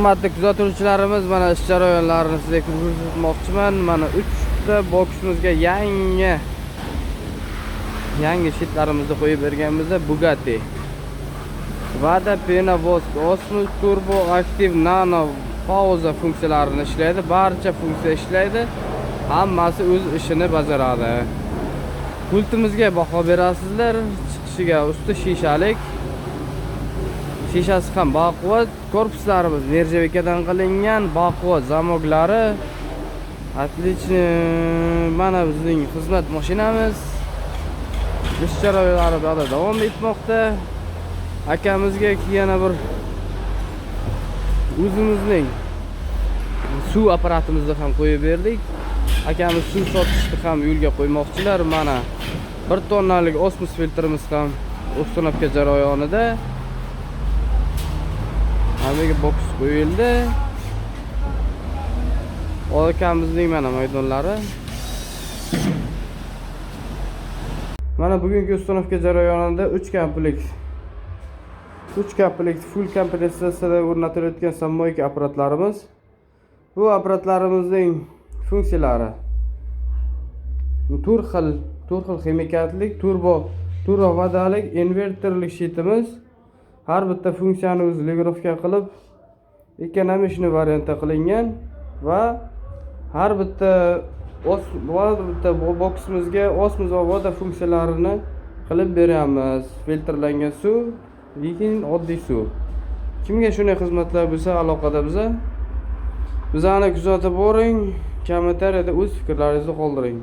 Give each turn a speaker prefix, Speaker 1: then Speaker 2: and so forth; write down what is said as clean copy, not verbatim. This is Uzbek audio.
Speaker 1: Hurmatli kuzatuvchilarimiz, mana ish jarayonlarini sizga ko'rsatmoqchiman. Mana 3 ta boksimizga yangi yangi щит larimizni qo'yib berganmiz. Bugatti. Вода, пена, воск, Osmos, Turbo, Aktiv, Nano, pauza funksiyalarini ishlaydi. Barcha funksiya ishlaydi. Hammasi o'z ishini bajaradi. Pultimizga baho berasizlar. Chiqishiga usti shishalik. Shishasi ham baquvvat, korpuslarimiz нержавейка dan qilingan, baquvvat zamoklari. Отлично. Mana bizning xizmat mashinamiz. Ish jarayonlari bu yoqda davom etmoqda. Akamizga yana bir o'zimizning suv apparatimizni ham qo'yib berdik. Akamiz suv sotishni ham yo'lga qo'ymoqchilar. Mana 1 tonnalik osmos filtrimiz ham установка jarayonida. Hammaga boks qo'yildi. Akamizning mana maydonlari. Mana bugungi установка jarayonida 3 komplekt 3 komplekt full komplektatsiyada o'rnatilayotgan самомойка apparatlarimiz. Bu apparatlarimizning funksiyalari to'rt xil ximikatlik, turbo вода lik, invertorlik щит imiz har bitta funksiyani o'zi регулировка qilib, экономичный variantda qilingan va har bitta boksimizga osmos va вода funksiyalarini qilib beramiz. Filtrlangan suv, lekin oddiy suv. Kimga shunday xizmatlar bo'lsa, aloqada biza. Bizani kuzatib boring, kommentariyada o'z fikrlaringizni qoldiring.